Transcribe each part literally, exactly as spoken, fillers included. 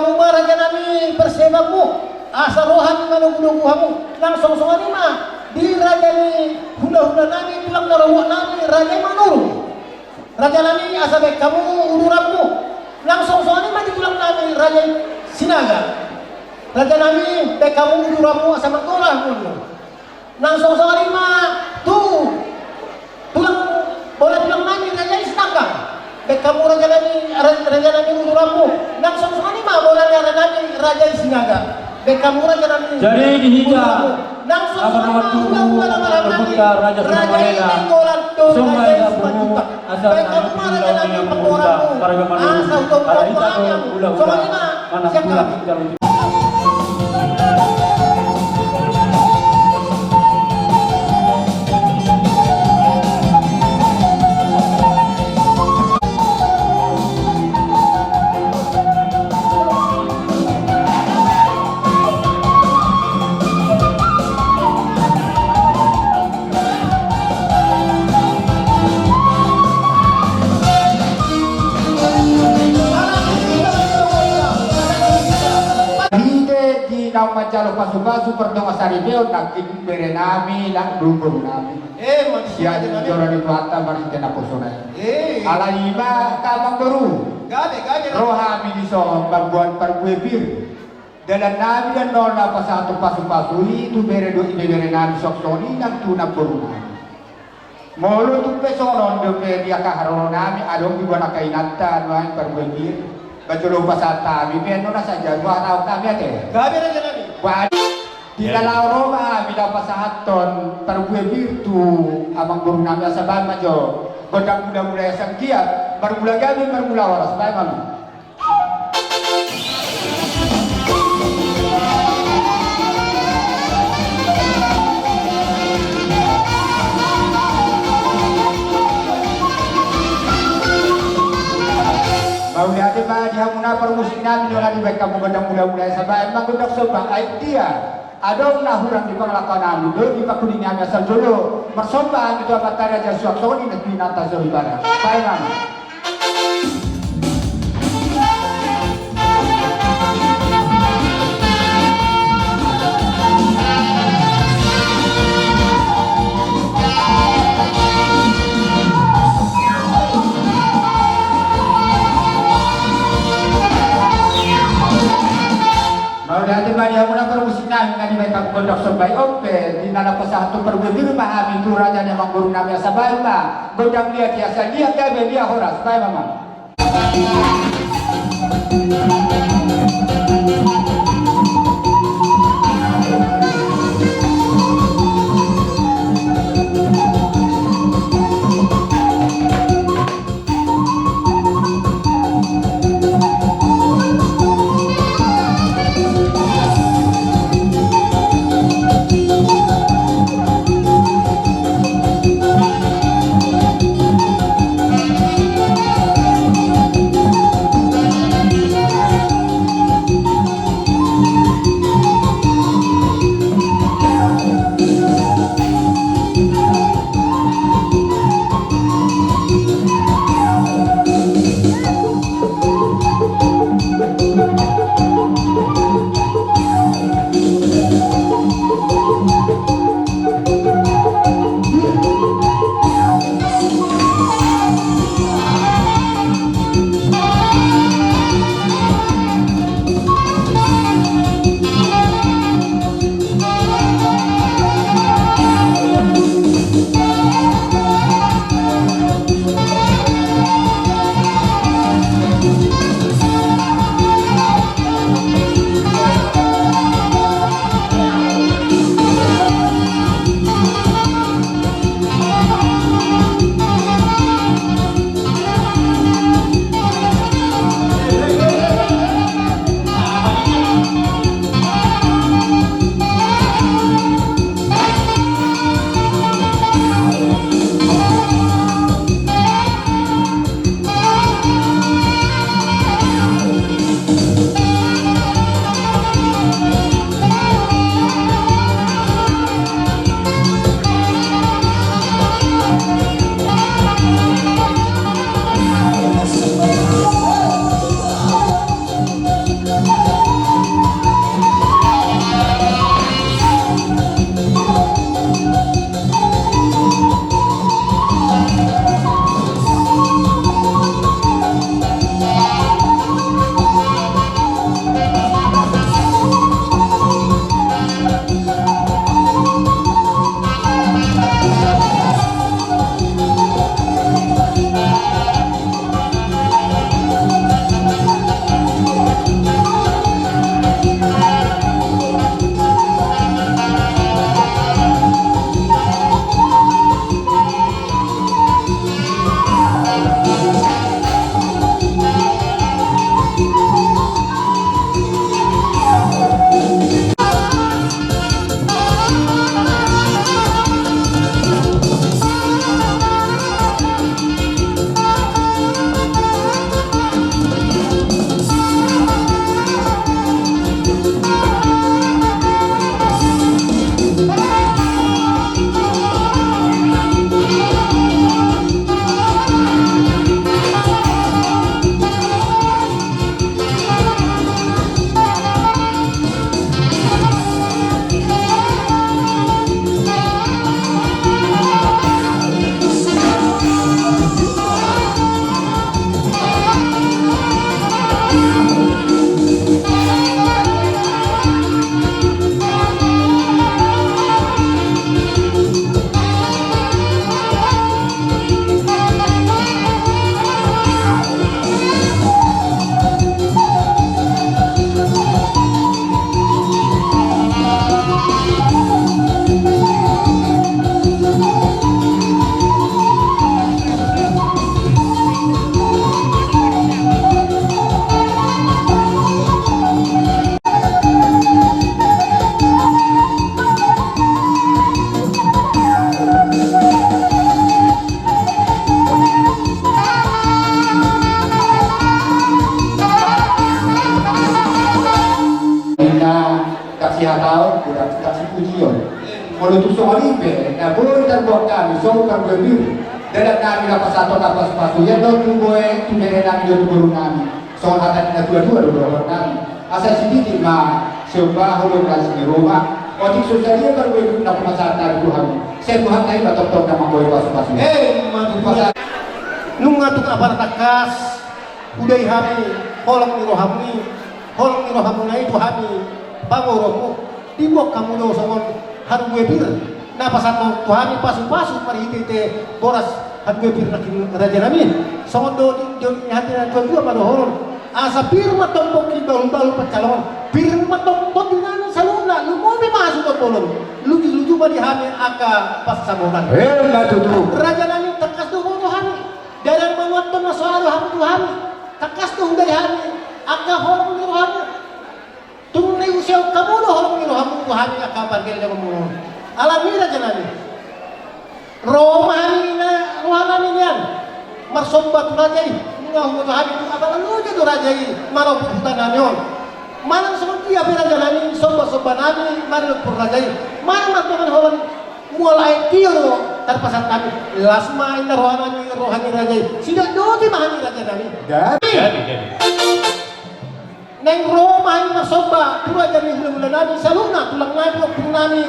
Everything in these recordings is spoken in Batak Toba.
Hamu ma raja nami persebamu, asa roha ni manogunogu hamu. Nang songon songon i ma di raja ni hulahula nami, tulang na rohot nami, raja i Manurung. Raja nami, asa baen hamu uduranmu. Nang songon songon i ma di tulang nami, raja i Sinaga. Raja nami, baen hamu uduranmu, asa manggola hamu. Nang songon songon i ma tu tulang, bola tulang nami raja i Sitanggang. Baen hamu raja nami, ra-, raja nami uduranmu. Nang songon songon i ma bola raja nami raja i Sinaga. Baen hamu raja nami uduranmu. Jadi di hita, nang songon songon i ma ulang ulang raja nami, raja i Nainggolan do raja i Simanjuntak. Baen hamu ma raja nami panggoramu. Asa utomu ma hamu. Songon i ma sian hami. Hite di naung manjalo pasupasu pardongan saripeon nangkin bere nami nang boru nami. Eh, manusia sian jora ni Tuhanta marhite naposona i. Eh. Alai i ma amang boru. Gabe, gabe. Ro hami dison mamboan parbue pir. Dalan nami dan nol na pasahat pasupasu i tu bere dohot ibebere nami songon i nang tu namboru nami. Molo tung pe songon on dope di angka haroro nami adong di bona kainanta nuaeng parbue pir. Ba jolo pasahat hami pe annon na saja dua taon hami ate. Gabe raja nami. Ba di na laho ro ma hami na pasahathon parbue pir tu amang boru nami asa baen ma jo gondang mulamula i asa anggiat marmula gabe marmula horas, baen ma. Mauliate ma di hamuna parmusik nami, nunga dibaen hamu gondang mulamula i asa baen ma gondang somba, ai dia adong na hurang di pangalaho nami dohot di pangkuling nami asa jolo marsomba hami tu Amanta Raja Suang songon i nang tu inanta soripada. Baen ma. Mauliate ma di hamuna parmusik nami, nunga dibaen hamu gondang somba i. On pe di na laho pasahat tu parbue pir ma hami tu raja ni amang boru nami asa baen ma gondang liat i asa liat gabe liat horas, baen ma. Hataon, godang tu sipujion. Molo tung songon i pe na boi tarbuat hami songon parbue pir, dalan nami na pasahathon na pasupasu, ia do tu boe tu bere nami do tu boru nami. Songon hata ni na tuatua do dohonon nami. Asa sititi ma siomba holong las ni Roma. Otik so sadia parbue pir na pasahat nami tu hami, sai Tuhan nami ma tongtong na manggohi pasupasu. Nunga tung apala tangkas hudai hami holong ni rohamu i, holong ni rohamuna i tu hami pamoruonmu. Dibuat hamu do songon harbue pir na pasahat tu hami pasupasu marhitehite boras harbue pir nangkin raja nami. Songon do di, di, di hata ni na tuatua ma dohonon: Asa pir ma tombok ni bahulbahul pansalongan, pir ma tombok ni nami saluhutna, lumobi ma hasuhuton bolon, lujuluju ma di hami angka pansamotan. Raja nami, tangkas do huboto hami, dalan manuathon na so adong hamu tu hami, tangkas do hudai hami angka holong ni rohamu. Tung na diusehon hamu do holong ni rohamu tu hami angka pargellengonmuna on. Alani i raja nami, ro ma hami na roha nami nian marsomba tu raja i. Nunga huboto hami tung apala loja do raja i marompot huta nami on. Manang songon dia pe raja nami sombasomba nami marompot raja i, manang mardongan holan mual aek tio do tarpasahat hami. Las ma inna roha nami roha ni raja i, sidodoti ma hami raja nami. Naeng ro ma hami marsomba tu raja ni hulahula nami saluhutna, tulang nami, ompung nami.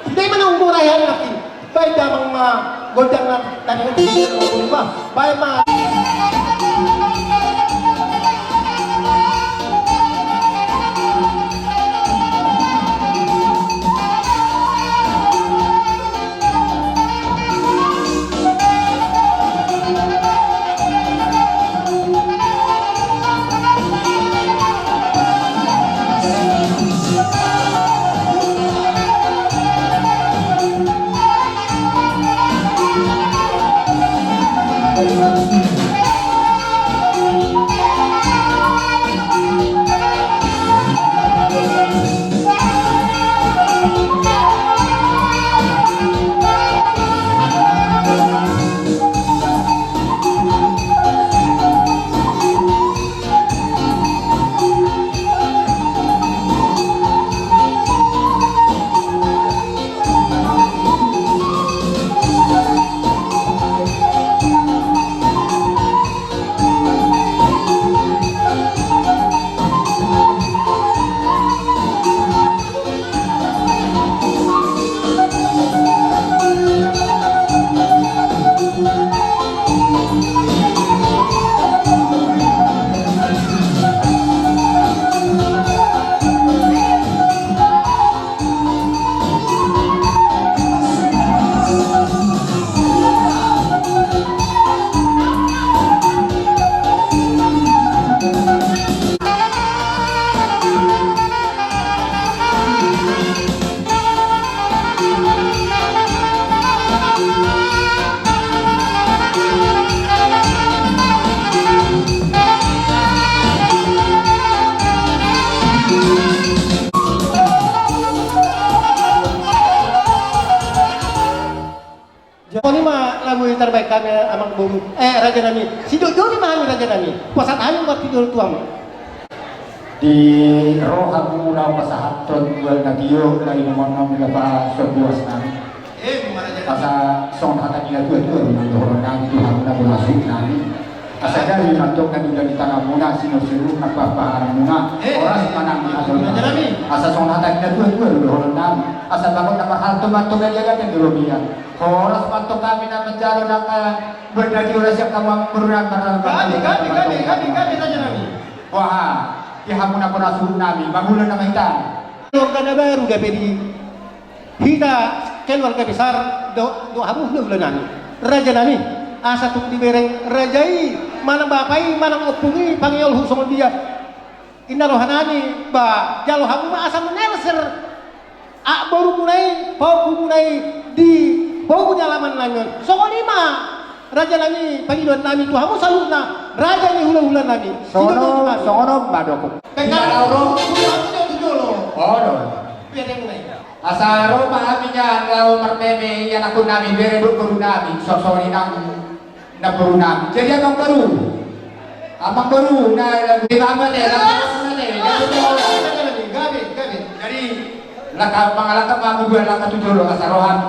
Sude ma naung huborai hami nangkin. Baen damang ma gondang na tadi. Baen ma. Songon i ma lagu i tarbaen hami amang boru, eh, raja nami. Sidodoti ma hami raja nami. Pasahat hami ma martidor tu hamu. Di roha muna pasahathon mual na tio na inumon nami na pasahat buas nami. Asa songon hata ni na tuatua do na dohonon nami tu hamu na bolas nami. Asa gari ma antong na nida di tanganmuna, sinur sinur na papaharanmuna, horas ma nang di hata. Asa songon hata ni na tuatua do dohonon nami. Asa bagot na marhalto ma antong na di adat ni robean. Horas ma antong hami na manjalo nang, eh, berdaki horas sian hamu amang boru nami. Gabe, gabe, gabe, gabe, gabe, raja nami. Wah, di hamu na bolas nami, mangula nama hita. Keluarga na baru gabe di hita keluarga besar do, do hamu hulahula nami. Raja nami, asa tung dibereng raja i, manang bapa i, manang ompung i, pangiolhu songon dia. Inna roha nami, ba, jalo hamu ma asa manelser aek borumuna i, paompumuna i, di pogu ni alaman nami on. Songon i ma, raja nami, pangidoan nami tu hamu saluhutna, raja ni hulahula nami. Songon on, songon on ma dohot. Pengkala ro, ro, ro, ro, ro. Asa ro ma hami nian laho marmeme, ianakhon nami, bere dohot boru nami, songon i nang namboru nami. Jadi amang boru, amang boru, na, na, di mama ne, na, na, na, na, na, na, na, na, gabe, gabe. Jadi, Langka, mangalangka ma hamu dua langka tu jolo asa roham.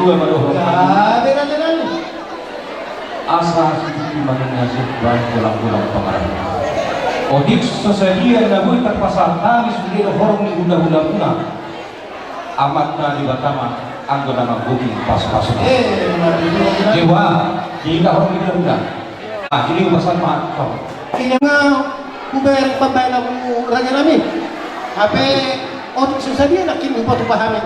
Dua ma dohot. Asa sititi manang nasib baen golang-golang pangarahutna. Otik so sadia na boi tarpasahat hami sude do horong ni hula-hulamuna. Amanta Debata ma anggo na manggohi pasu-pasu. Dewa, di horong ni hula-hula. Ah, jadi ubasan ma. Inang, hubaen pambahenanmu, raja nami. Hape otik so sadia nangkin hupatupa hami.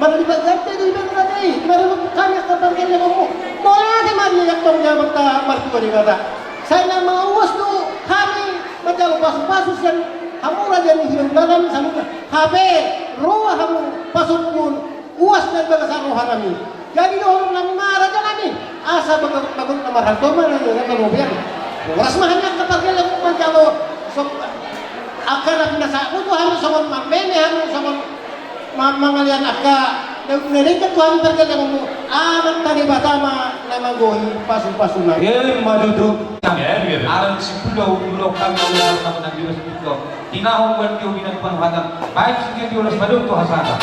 Marlipat ganda do iba raja i, marlipat hami angka pargellengonmu. Mauliate ma di antong Amanta Martua Debata. Sai na mauas do hami manjalo pasu-pasu sian hamu raja ni Hinabalan saluhutna. Hape ro hamu pasombu uas na di bagasan roha nami. Jadi dohonon nami ma raja nami, asa bagot-bagot na marhalto ma na di bagasan roha nami. Horas ma hami angka pargellengonmu manjalo, angka na pinasahatmu tu hami songon marmeme hami songon ma-, mangalean angka na denggan tu hami pargellengonmu. Amanta Debata ma na manggohi pasu-pasuna. Ima tutu. Aran si Pulo, Pulo hami, Pulo hami na di bagasan Pulo. Tinahon buat tio binan panuhatan. Baik singkat di ulas padung tu hasana.